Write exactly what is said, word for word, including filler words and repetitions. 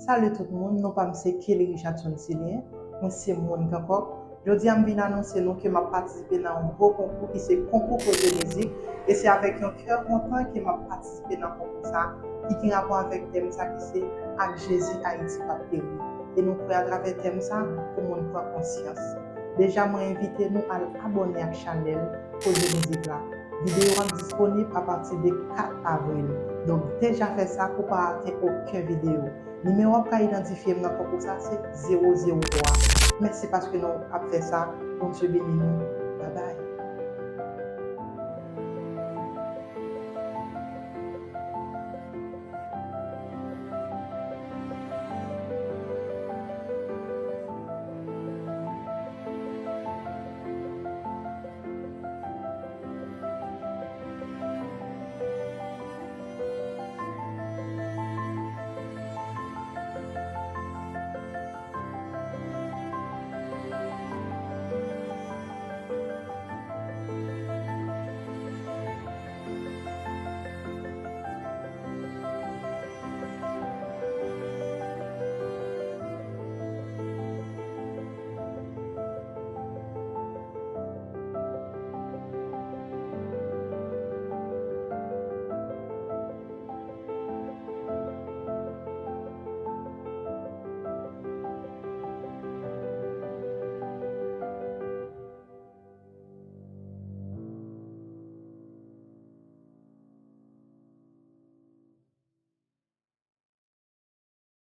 Salut tout moun, non pa m se Kelly Richardson Silien, mwen se Moun Gran Kòk. Jodi a m vin anonse nou ke m ap patisipe nan yon gwo konkou ki se konkou Koze Mizik, e se avèk yon kè kontan ke m ap patisipe nan konkou sa ki gen rapò avèk tèm sa ki se Ak Jezi Ayiti p ap peri. E nou kwè atravè tèm sa pou moun pran konsyans. Deja mwen envite nou al abòne ak chanèl Koze Mizik la. Videyo ap disponib apati de kat avril. Donk deja fè sa pou pa rate okenn videyo. Nimewo w ap ka idantifye m nan konkou sa se zewo zewo twa. Mèsi paske nou ap fè sa. Bondye beni nou. Babay.